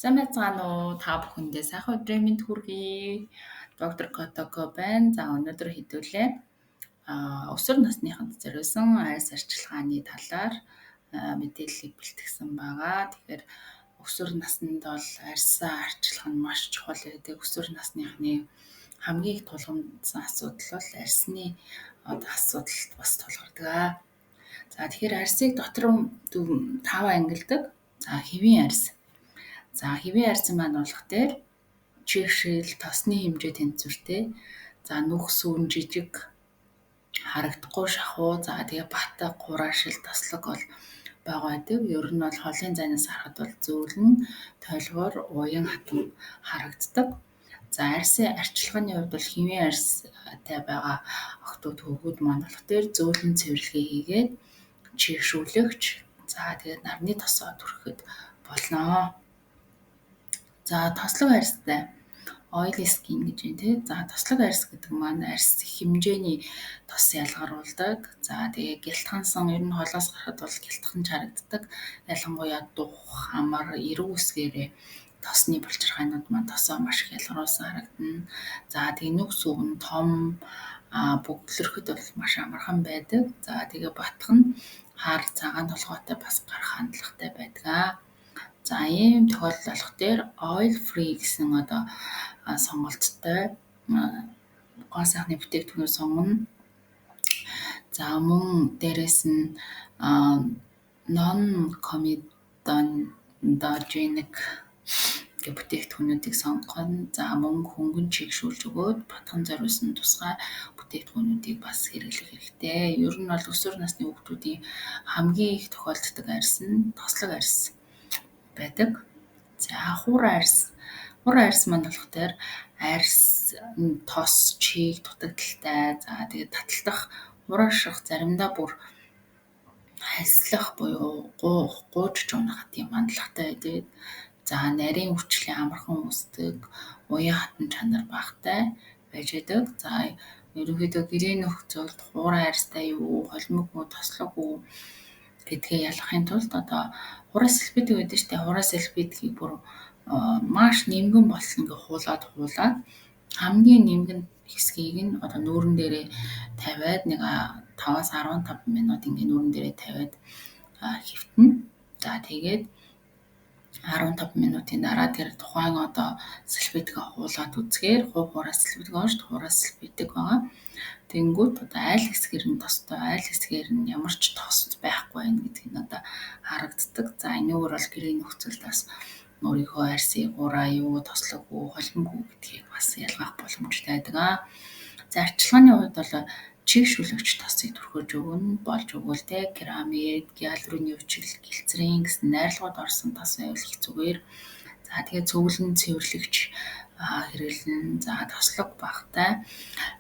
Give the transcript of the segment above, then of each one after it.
Сайн байцгаана уу? Та бүхэндээ сайхан өдрийн мэнд хүргэе. Доктор Котоко байна. За, өнөөдөр хэдүүлээ өсвөр насныханд зориулсан арьс арчилгааны талаар мэдээллийг бэлтгэсэн байгаа. Тэгэхээр өсвөр наснд бол арьсаа арчилах нь маш чухал байдаг. Өсвөр насныхны хамгийн их тулгамдсан асуудал бол арьсны одоо асуудалд бас тулгардаг. За, тэгэхээр арьсыг дотор таван ангилдаг. За, хэвийн арьс. За, хэвийн арьсан маань болох дээр чийгшил, тосны хэмжээ тэнцвэртэй. За, нүх сүүн жижиг харагдахгүй шахуу. За, тэгээ батга, хураашил, тослог бол бага байдаг. Ер нь бол холын зайнаас харахад бол зөөлөн, тойлгоор, уян хатан харагддаг. За, арьсын арчилгааны хувьд бол хэвийн арьстай байгаа охидууд, хөвгүүд маань болох дээр зөөлөн цэвэрлэгээ хийгээд чийгшүүлэгч, за, тэгээд нарны тосоо түрхэхэд болно. За, тослог арьстай oily skin гэж байна тий. За, тослог арьс гэдэг маань арьс хэмжээний тос ялгаруулдаг. За, тэгээ гялтгансан, ер нь холоос гарахад бол гялтганч харагддаг. Ялангуяа дух, хамар, эрүү үсгээрээ тосны булчирхайнууд маань тосоо маш их ялгаруулсан харагдана. За, тэгээ нүх сүв нь том, бөглөрөхөд бол маш амархан байдаг. За, тэгээ батх нь хар цагаан толгойтой бас гарах хандлагатай байдаг. За, ийм тохиолдол болох дээр oil free гэсэн одоо сонголттой гоо сайхны бүтээгдэхүүнүүд сонгоно. За, мөн дээрэс нь non comedogenic гэх бүтээгдэхүүнүүдийг сонгоно. За, мөн хөнгөн чийгшүүлж өгөөд батхан зориулсан тусгай бүтээгдэхүүнүүдийг бас хэрэглэх хэрэгтэй. Ер нь бол өсвөр насны хүүхдүүдийн хамгийн их тохиолддог арьс нь тослог арьс байдаг. За, хуурай арьс. Хуурай арьс маань болох дээр арьс тос, чийг, дутагдалтай. За, тэгээд таталтах, хураашрах, заримдаа бүр хальслах буюу гуйж унах тийм хандлагатай байдаг. За, нарийн өвчлөлийн амархан үүсдэг, уян хатан чанар багатай байж байдаг. За, ерөнхийдөө гэрийн нөхцөлд хуурай арьстай юу, холимог уу, тослог уу гэдгээ ялгахын тулд одоо хуурай салфетик байдаг шүү дээ. Хуурай салфетикийг бүр маш нимгэн болтол ингээ хуулаад хамгийн нимгэн хэсгийг нь одоо нүүрэн дээрээ тавиад нэг 5-аас 15 минут ингээ нүүрэн дээрээ тавиад хэвтэнэ. За, тэгээд 15 минутын дараа тэр тухайн одоо салфетикээ хуулаад үзэхээр хуурай салфетик байгаа шүү дээ. Хуурай салфетик байгаа. Тэнгүүт одоо аль хэсгээр нь тостой, аль хэсгээр нь ямар ч тос байхгүй байна гэдг нь одоо харагддаг. За, энүүгээр бол гэрийн нөхцөлд бас өөрийнхөө арьсыг хуурай юу, тослог уу, холимог уу гэдгийг бас ялгах боломжтой байдаг. За, арчилгааны хувьд бол чийгшүүлэгч тосыг түрхэж өгнө, болж өгвөл те керамид, гиалурын өвчил, глицерин гэсэн найрлагууд орсон тос байвал их зүгээр. За, тэгээ цөвлөн цэвэрлэгч хэрэглэнэ. За, тослог багатай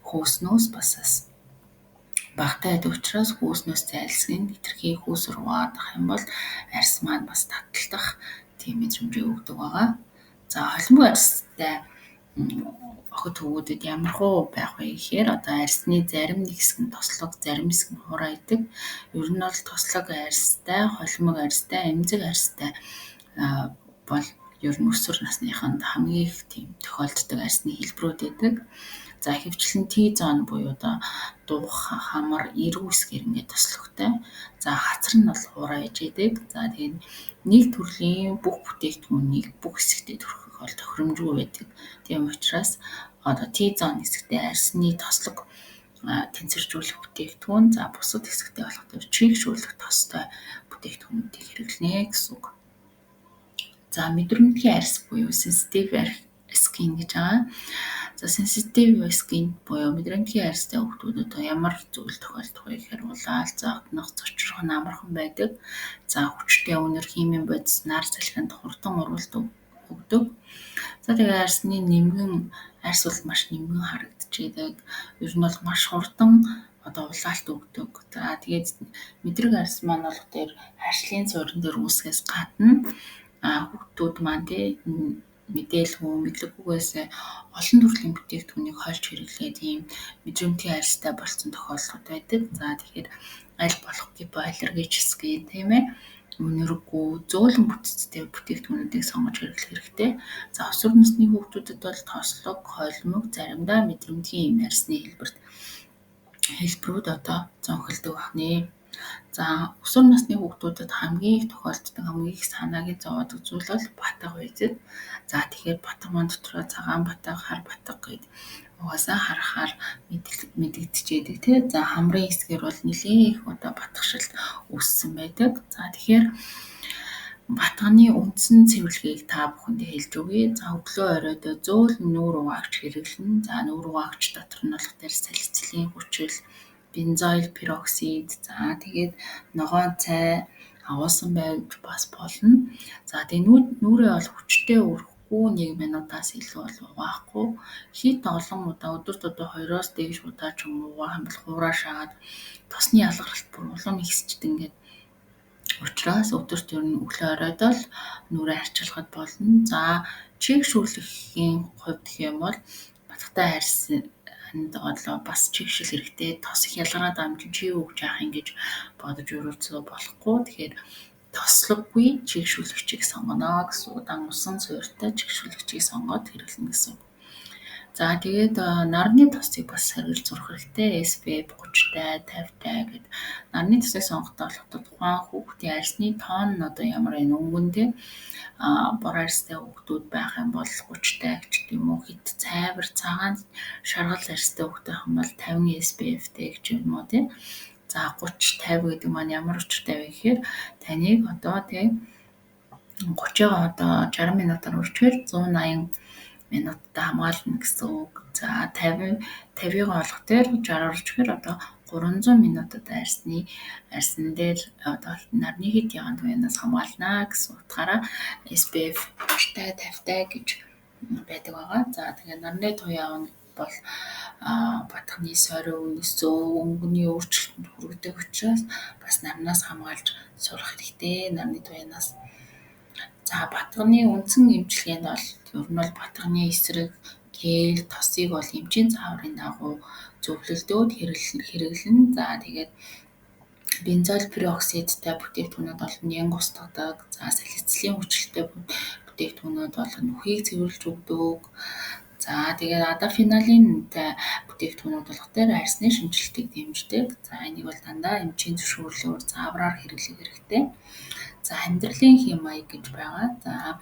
хөөснөөс бас багатай байдаг учраас хөөснөөс зайлсхийна, хэтэрхий хөөсөр угаагаад ах юм бол арьс маань бас таталтах тийм мэдрэмжийг өгдөг байгаа. За, холимог арьстай охид хөвгүүдэд ямархуу байх вэ гэхээр одоо арьсны зарим нэг хэсэг нь тослог, зарим хэсэг нь хуурай байдаг. Ер нь бол тослог арьстай, холимог арьстай, эмзэг арьстай бол ер нь өсвөр насныханд хамгийн их тийм тохиолддог арьсны хэлбэрүүд байдаг. За, ихэвчлэн T-zone буюу одоо дуух, хамар, эрүү хэсгээр ингээд тослогтой. За, хацар нь бол хуурай иж идэг. За, тэгээд нэг төрлийн бүх бүтээгдэхүүнийг бүх хэсэгтээ түрхэх бол тохиромжгүй байдаг. Тийм учраас одоо T-zone хэсэгтээ арьсны тослог тэнцвэржүүлэх бүтээгдэхүүн, за, бусад хэсэгтээ болох тэр чийгшүүлэх тостой бүтээгдэхүүнүүдийг хэрэглэнэ гэсэн үг. За, мэдрэмтгий арьс буюу sensitive skin гэж байгаа. За, sensitive skin буюу мэдрэмтгий арьстай хүүхдүүдэд ямар зүйл тохиолдох вэ гэхээр улаал, зогднох, цочрох нь амархан байдаг. За, хүчтэй үнэр, химийн бодис, нар салхинд хурдан урвалт өгдөг. За, тэгээ арьсны нимгэн, арьс бол маш нимгэн харагдчихэдэг. Ер нь бол маш хурдан одоо улаалт өгдөг. За, тэгээд мэдрэг арьс маань бол тэр харшлын суурин дээр үүсгэхээс гадна хүүхдүүд маань тий мэдээлгүй, мэдлэггүйгээс олон төрлийн бүтээгдэхүүнийг хольж хэрэглээд ийм мэдрэмтгий арьстай болсон тохиолдлууд байдаг. За, тэгэхээр аль болох гипоаллергический, тийм ээ, Үнэргүй, зөөлөн бүтцтэй бүтээгдэхүүнүүдийг сонгож хэрэглэх хэрэгтэй. За, өсвөр насны хүүхдүүдэд бол тослог, холимог, заримдаа мэдрэмтгий юм арьсны хэлбэрүүд одоо зонхилдог байна. За, өсвөр насны хүүхдүүдэд хамгийн их тохиолддог, хамгийн их санааг зовоодог зүйл бол батга байдаг. За, тэгэхээр батга маань дотроо цагаан батга, хар батга гээд угаасаа харахаар мэдэгдчихэдэг тий. За, хамрын хэсгээр бол нэлээн их одоо батгшилт үүссэн байдаг. За, тэгэхээр батганы үндсэн цэвэрлэгийг та бүхэндээ хэлж өгье. За, өглөө оройдоо зөөлөн нүүр угаагч хэрэглэнэ. За, нүүр угаагч дотор нь болох дээр салицилын хүчил, бензоил пероксид, за тэгээд ногоон цай, агуулсан байж бас болно. За, тэгээд нүүрээ бол хүчтэй өрөхгүй, 1 минутаас илүү бол угаахгүй. Хит олон удаа өдөрт одоо 2-оос дээш удаа ч юм уу угаах юм бол хуурай шаагаад тосны ялгаралт бүр улам ихсчихэд ингээд учраас өдөрт ер нь өглөө оройдоо л нүүрээ арчилахад болно. За, чийгшүүлэхийн хувьд гэх юм бол батгатай арьсанд одоо бас чийгшил хэрэгтэй. Тос их ялгараад байгаа юм чинь чийг өгж яах юм гэж бодож өрөөцөө болохгүй. Тэгэхээр тослоггүй чийгшүүлэгчийг сонгоно гэсэн үг. Дан усан суурьтай чийгшүүлэгчийг сонгоод хэрэглэнэ гэсэн үг. За, тэгээд нарны тосыг бас сорилж сурах хэрэгтэй. SPF 30-тай, 50-тай гэд нарны тосыг сонгохдоо болохоор тухайн хүүхдийн арьсны тоон нь одоо ямар вэ? Өнгөн тий. Бор арьстай хүүхдүүд байх юм бол 30-тай ч гэдэг юм уу, хит цайвар цагаан шаргал арьстай хүүхд байх юм бол 50 SPF-тэй гэж юм уу тий. За, 30 50 гэдэг маань ямар учиртай вэ гэхээр таныг одоо тий 30-ыг одоо 60 минутаар үржихээр 180 минуттай хамгаална гэсэн үг. За, 50-ыг олох дээр 60-аар үржихээр одоо 300 минутад арьсан дээр одоо нарны хэд ягаан туянаас хамгаална гэсэн утгаараа SPF 30-тай 50-тай гэж байдаг байгаа. За, тэгээ нарны туяа бол батганы сорив, өсөө, өнгөний өөрчлөлтөнд хүргэдэг учраас бас нарнаас хамгаалж сурах хэрэгтэй. Нарны туянаас. За, батганы үндсэн эмчилгээнд бол ер нь бол батганы эсрэг гель, тосыг бол эмчийн зааврын дагуу зөвлөлдөөд хэрэглэнэ. За, тэгээд бензоил пероксидтай бүтээгдэхүүнүүд бол нянг устгадаг. За, салицилын хүчлэлтэй бүтээгдэхүүнүүд бол нүхийг цэвэрлж өгдөг. За, тэгээд адафеналинтай бүтээгдэхүүнүүд болох дээр арьсны шинжилтийг дэмждэг. За, энийг бол дандаа эмчийн зөвшөөрлөөр заавраар хэрэглэх хэрэгтэй. За, амьдралын хэм маяг гэж байгаа. За,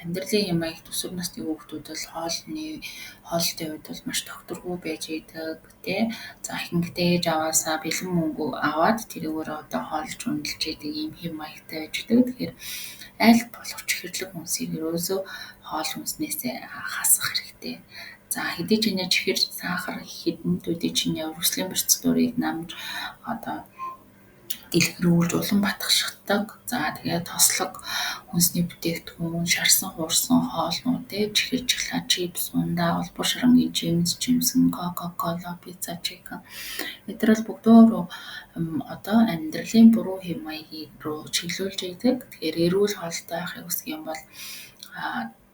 амьдралын хэм маягт өсвөр насны хүүхдүүд бол хооллолтын хувьд бол маш тогтворгүй байж идэг тий. За, ихэнхдээ ээж аваасаа бэлэн мөнгө аваад тэрүүгээр одоо хоолж үнэлж идэг ийм хэм маягтай байж идэг. Тэгэхээр аль болох чихэрлэг хүнсийг ерөөсөө хоол хүнснээсээ хасах хэрэгтэй. За, хэдий ч нэ чихэр, сахар хэдэн төдий чинь өрслийн процедурыг намж одоо дэлгэрүүлж улам батгшигдаг. За, тэгээд тослог хүнсний бүтээгдэхүүн, шарсан хуурсан хоолнууд, чихэр, чихлаа, чипс, ундаа, улбар шарангийн жимс, жимсэн, кока-кола, пицца, чикен эдгээр бол бүгдөө одоо амьдралын буруу хэв маягийг руу чиглүүлж идэг. Тэгэхээр эрүүл хоолтой байхыг хүсэх юм бол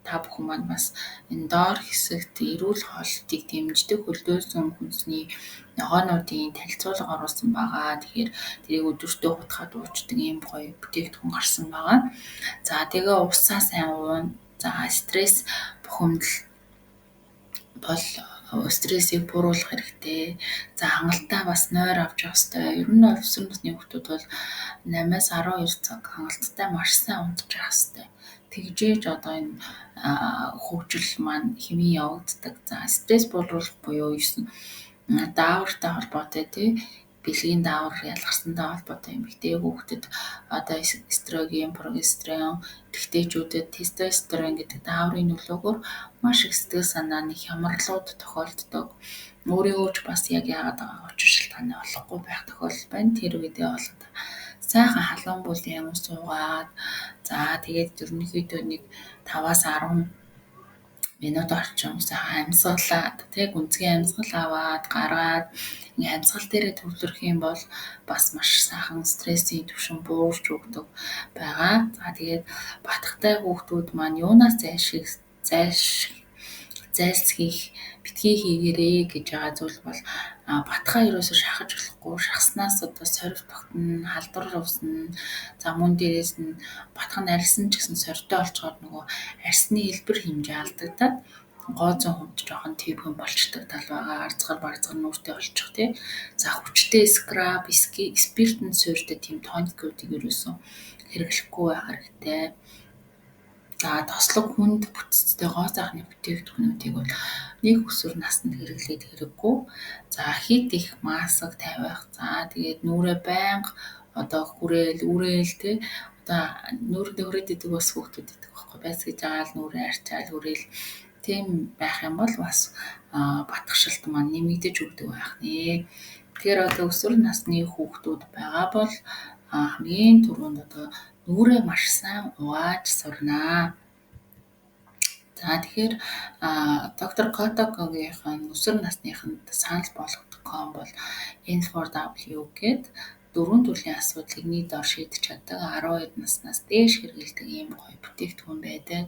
та бүхэн маань бас энэ доор хэсэгт эрүүл хооллолтыг дэмждэг хөлдөөсөн хүнсний ногоонуудын танилцуулга оруулсан байгаа. Тэгэхээр тэрийг өдөртөө хутгаад уучдаг ийм гоё бүтээгдэхүүн гарсан байгаа. За, тэгээ усаа сайн ууна. За, стресс бухимдал бол стрессийг бууруулах хэрэгтэй. За, хангалттай бас нойр авч явах хэрэгтэй. Ер нь өсвөр насны хүүхдүүд бол 8-аас 12 цаг хангалттай маш сайн унтж явах хэрэгтэй. Тэгжээж одоо энэ хөгжил маань хэмээн явагддаг. За, стресс бууруулах буюу даавартай холбоотой тий бэлгийн даавар ялгарсантай холбоотой эмэгтэй хүүхдэд одоо эстроген, прогестерон, эрэгтэйчүүдэд тестостерон гэдэг дааврын нөлөөгөөр маш их сэтгэл санааны хямралууд тохиолддог. Өөрийгөө ч бас яг яагаад байгааг учир шалтгаанаа олохгүй байх тохиолдол байна. Тэр үедээ бол сайхан халуун бүлийн ус уугаад, за тэгээд ерөнхийдөө нэг 5-аас 10 минут орчим сайхан амьсгалаад тий гүнзгий амьсгал аваад гаргаад ингээ амьсгал дээрээ төвлөрөх юм бол бас маш сайхан стрессийн түвшин буурч өгдөг байгаа. За, тэгээд батгатай хүүхдүүд маань юунаас зайлшгүй зайлсхийх битгий хийгээрэй гэж байгаа зүйл бол батхаа ерөөсөө шахаж болохгүй. Шахснаас одоо сорив тогтно, халдвар үүснэ. За мөн дээрээс нь батхан арилсан ч гэсэн сорьтой олцохоор нөгөө арьсны хэлбэр хэмжээ алдагдаад гоо зүйн хувьд жоохон твгэн болчдөг тал байгаа. Арзгар барзгар нүүртэй болчих тий. За хүчтэй скраб, спиртэн суурьтай тийм тоникуудыг ерөөсөө хэрэглэхгүй байх хэрэгтэй. За тослог хүнд бүтцтэй гоо сайхны бүтээгдэхүүнүүдийг бол нэг өсвөр наснд хэрэглээд хэрэггүй. За хит их маск тавих. За тэгээд нүрээ байнга одоо хүрээл, үрээл тий. Одоо нүүрэндээ хүрээд идэг бас хүүхдүүд идэг байхгүй. Байцгаж байгаа л нүрээ арчаал хүрээл тийм байх юм бол бас батгшилт маань нэмэгдэж өгдөг байх нэ. Тэгэхээр одоо өсвөр насны хүүхдүүд байгаа бол хамгийн түрүүнд одоо нүрээ маш сайн угааж сурнаа. За тэгэхээр доктор Котокогийнх нь өсвөр насныханд санал болгодог ком бол N4W гээд дөрвөн төрлийн асуудлыг нэг дор шийдэж чаддаг 12 наснаас дээш хэрэглэдэг ийм гоё бүтээгдэхүүн байдаг.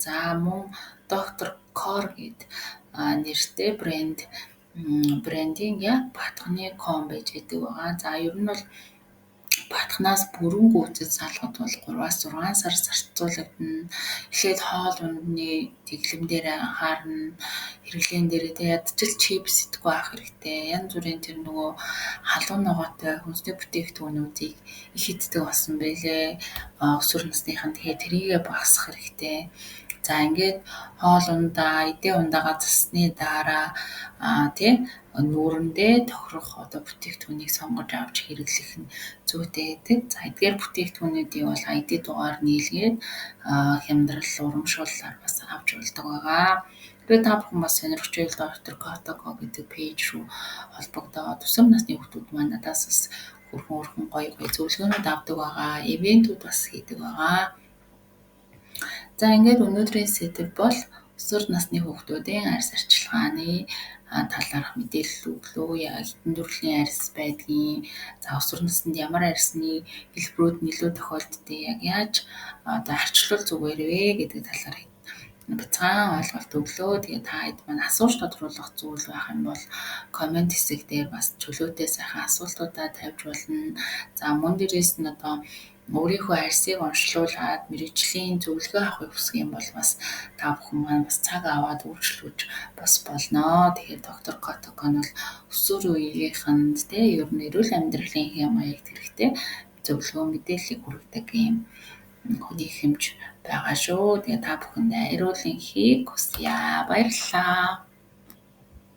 За мөн доктор Кор гээд нэртэй брендийн яг батхны ком байж байдаг байгаа. За ер нь бол батхнаас бүрэн гүйцэд салгад бол 3-6 сар зарцуулагдана. Эхлээд хоол ундны тэглэм дээр анхаарна. Хэрэглээн дээрээ тэ ядчил чипс идэхгүй байх хэрэгтэй. Янз бүрийн тэр нөгөө халуун ногоотой хүнсний бүтээгдэхүүнүүдийг их иддэг болсон байлээ. Өсвөр насныхан тэгэхээр тэрийгэ багасгах хэрэгтэй. За ингээд хоол ундаа, эдээ ундаага засны дараа тий нүүрэндээ тохирох одоо бүтээгдэхүүнийг сонгож авч хэрэглэх нь зүйтэй гэдэг. За эдгээр бүтээгдэхүүнүүдийг бол ID дугаар нийлгээд хямдрал урамшууллаар бас авч болдог байгаа. Тэгэхээр та бүхэн бас сонирхож байвал доктор Котоко гэдэг пэйж рүү холбогдоод өсвөр насны хүүхдүүд маань надаас бас хөрхөн гоё гоё зөвлөгөөнүүд авдаг байгаа. Ивентүүд бас хийдэг байгаа. За ингээд өнөөдрийн сэдэв бол өсвөр насны хүүхдүүдийн арьс арчилгааны талаарх мэдээлэл өглөө. Хэдэн төрлийн арьс байдгийг, за өсвөр наснд ямар арьсны хэлбэрүүд нь илүү тохиолддог, яг яаж одоо арчлуул зүгээр вэ гэдэг талаар бяцхан ойлголт өглөө. Тэгээ та хэд маань асууж тодруулах зүйл байх юм бол коммент хэсэг дээр бас чөлөөтэй сайхан асуултуудаа тавьж болно. За мөн дээрээс нь одоо өөрийнхөө арьсыг онцлуулад мэргэжлийн зөвлөгөө авахыг хүсэх юм бол бас та бүхэн маань бас цаг аваад үйлчлүүлж бас болно. Тэгэхээр доктор Котокон бол өсвөр үеийнхэнд тэ ер нь эрүүл амьдралын хэм маягт хэрэгтэй зөвлөгөө мэдээллийг хүргэдэг юм хүний хэмж байгаа шүү. Тэгээ та бүхэндээ эрүүл энхийг хүсье. Баярлалаа.